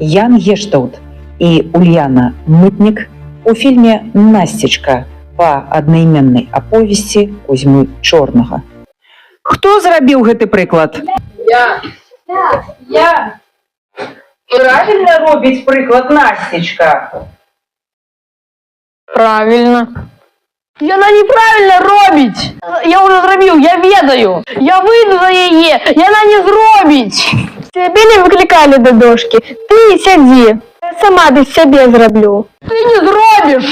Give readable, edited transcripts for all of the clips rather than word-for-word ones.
Ян Гештаўт і Ульяна Мытнік у фільме «Насцечка» па аднайменнай аповесці Кузьмы Чорнага. Хто зрабіў гэты прыклад? Я. Я. Правільна робіць прыклад Насцечка? Правільна. Яна няправільна робіць. Я ўжо зрабіў, я ведаю. Я выйду за яе, яна не зробіць. Цябе не выклікалі да дошкі. Ты сядзі. Я сама без цябе зраблю. Ты не зробіш.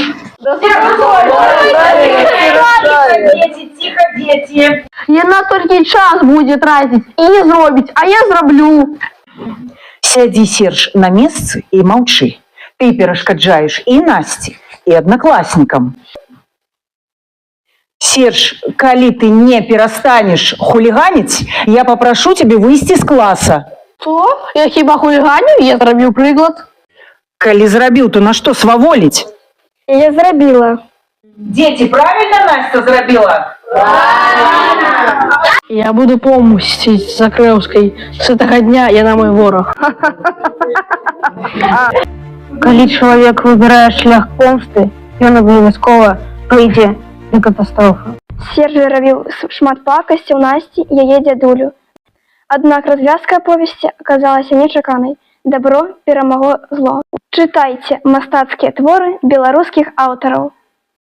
Дети, тихо, дети. Яна толькі час будзе траціць і не зробіць, а я зраблю. Сядзі, Серж, на месцы і маўчы. Ты перашкаджаеш і Насці, і аднакласнікам. Серж, калі ты не перастанеш хуліганіць, я папрашу цябе выйсці з класа. Што? Я хіба хуліганіў? Я зрабіў прыклад. Калі зрабіў, то нашто сваволіць? Я зрабіла. Дзеці, правільна Насця зрабіла? Я буду помсціць Закрэўскай. З гэтага дня яна мой вораг. Калі чалавек выбірае шлях помсты, ён абавязкова прыйдзе да катастрофы. Серж рабіў шмат пакасцяў Насці і яе дзядулю. Аднак развязка аповесці аказалася нечаканай. Дабро перамагло зло. Чытайце мастацкія творы беларускіх аўтараў.